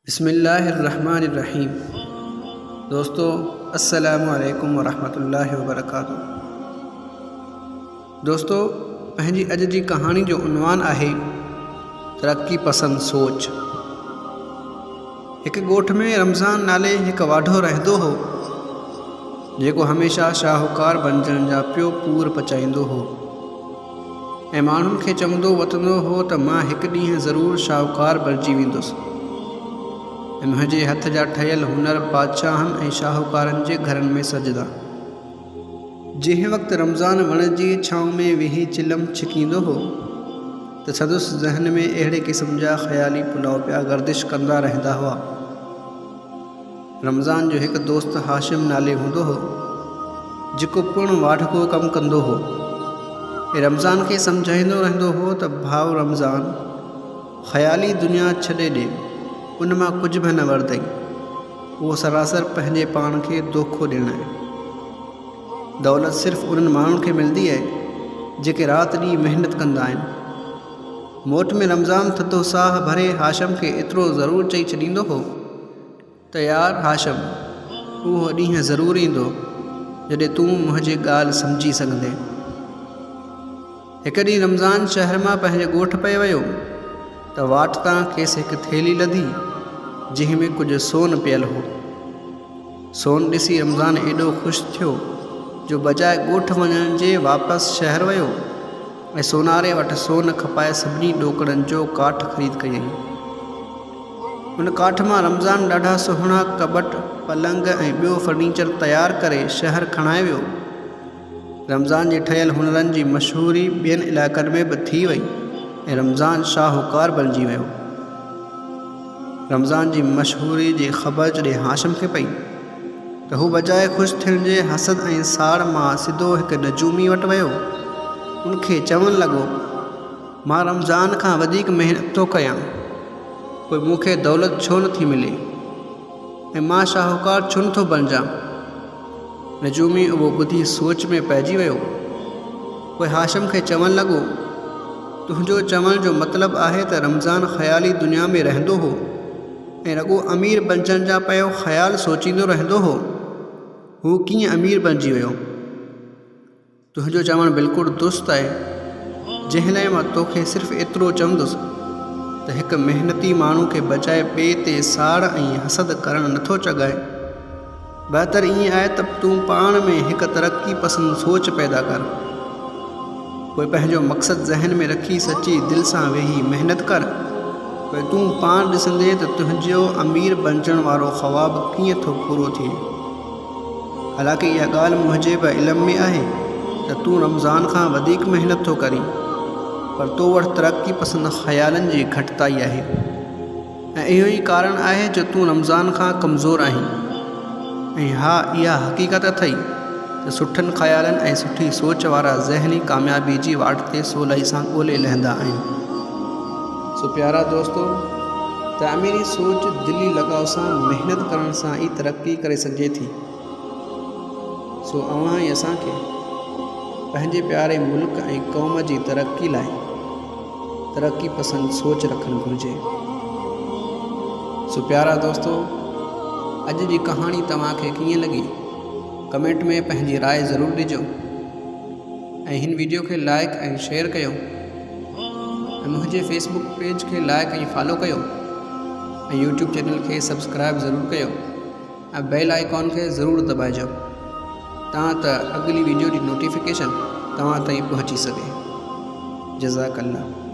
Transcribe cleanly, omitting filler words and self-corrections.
بسم الله الرحمن الرحيم دوستو السلام عليڪم ورحمة الله وبرڪاته دوستو پنهنجي اڄ جي ڪهاڻي جو عنوان آهي ترقي پسند سوچ. هڪ ڳوٺ ۾ رمضان نالي هڪ واڍو رهندو هو، جيڪو هميشه شاهوڪار بنجڻ جا پيو پور پچائيندو هو ۽ ماڻهن کي چوندو وتندو هو ته مان هڪ ڏينهن ضرور شاهوڪار بڻجي ويندس ۽ منهنجي هٿ جا ٺهيل هنر بادشاهن ۽ شاهوڪارن جي گهرن ۾ سجدا. جنهن وقت رمضان وڻ جي ڇانو ۾ ويهي چلم ڇڪيندو هو ته سندس ذهن ۾ اهڙي قسم جا خيالي پلاء پيا گردش ڪندا رهندا هئا. رمضان جو هڪ دوست هاشم نالي هوندو هو، جيڪو پڻ واڍڪو ڪم ڪندو هو ۽ رمضان کي سمجهائيندو رهندو هو ته ڀاء رمضان! خيالي دنيا ڇڏي ڏي، ان مان ڪجهه به نه وردئي. اهو سراسر پنهنجي پاڻ کي دوکو ڏيڻ آهي. دولت صرف انهن ماڻهن کي ملندي آهي، جيڪي رات ڏينهن محنت ڪندا آهن. موٽ ۾ رمضان ٿڌو ساهه ڀري هاشم کي ايترو ضرور چئي ڇڏيندو هو ته يار هاشم! اهو ڏينهن ضرور ايندو، جڏهن تون منهنجي ڳالهه سمجهي سگهندين. هڪ ڏينهن رمضان شهر مان پنهنجي ڳوٺ پئي ويو ته واٽ تان کيس هڪ ٿيلهي لڌي، جنهن ۾ ڪجهه سون پيل هو. سون ڏسي رمضان ايڏو خوش ٿيو جو بجاء ڳوٺ وڃڻ جي واپس شهر ويو ۽ سوناري وٽ سون کپائي سڀني ڏوڪڙن جو ڪاٺ خريد ڪيائين. ان ڪاٺ مان رمضان ڏاڍا سهڻا ڪٻٽ، پلنگ ۽ ٻيو فرنيچر تيار ڪري شهر کڻائي ويو. رمضان جي ٺهيل هنرن جي مشهوري ٻين علائقن ۾ به ٿي وئي ۽ رمضان شاهوڪار بڻجي ويو. رمضان جي مشهوري جي خبر جڏهن هاشم کي پئي ته هو بجاء خوش ٿيڻ جي حسد ۽ ساڙ مان سڌو هڪ نجومي وٽ ويو. ان کي چوڻ لڳو، مان رمضان کان وڌيڪ محنت ٿو ڪيان، پوء مون کي دولت ڇو نٿي ملي ۽ مان شاهوڪار ڇو نٿو بڻجان؟ نجومي اهو ٻڌي سوچ ۾ پئجي ويو. پوء هاشم کي چوڻ لڳو، تنهنجو چوڻ جو مطلب آهي ته رمضان خيالي دنيا ۾ رهندو هو ۽ رڳو امير بنجڻ جا پيو خيال سوچيندو رهندو هو. هو ڪيئن امير بڻجي ويو؟ تنهنجو چوڻ بلڪل درست آهي، جنهن لاء مان توکي صرف ايترو چوندس ته هڪ محنتي ماڻهو کي بچاء ٻئي تي ساڙ ۽ حسد ڪرڻ نٿو چڳائي. بهتر ائين آهي ته تون پاڻ ۾ هڪ ترقي پسند سوچ پيدا ڪر. پوء پنهنجو مقصد ذهن ۾ رکي سچي دل سان ويهي محنت ڪر. پوء تون پاڻ ڏسندين ته تنهنجو امير بنجڻ وارو خواب ڪيئن ٿو پورو ٿئي. حالانڪه اها ڳالهه منهنجي به علم ۾ آهي ته تون رمضان کان وڌيڪ محنت ٿو ڪرين پر تو وٽ ترقي پسند خيالن جي گهٽتائي آهي ۽ اهو ئي ڪارڻ آهي جو تون رمضان کان ڪمزور آهين ۽ ها اها حقيقت اٿئي ته سٺن خيالن ۽ سٺي سوچ وارا ذهني ڪاميابي جي واٽ تي سولائي سان ڳولي لهندا آهن. سو پيارا دوستو! تعميري سوچ دلي لڳاء سان محنت ڪرڻ سان ئي ترقي ڪري سگهجي ٿي. سو اوهان ۽ اسان کي پنهنجي پياري ملڪ ۽ قوم جي ترقي لاء ترقي پسند سوچ رکڻ گهرجي. سو پيارا دوستو! اڄ جي ڪهاڻي توهان کي ڪيئن لڳي؟ ڪمينٽ ۾ پنهنجي راء ضرور ڏجو ۽ هن ويڊيو کي لائڪ ۽ شيئر ڪيو ۽ منهنجي فيس بڪ پيج کي لائڪ ۽ فالو ڪيو ۽ يوٽيوب چينل کي سبسڪرائب ضرور ڪيو ۽ بيل آئيڪان کي ضرور دٻائجو تان ته اڳلي ويڊيو جي نوٽيفڪيشن توهان تائين پهچي سگهي. جزاڪ الله.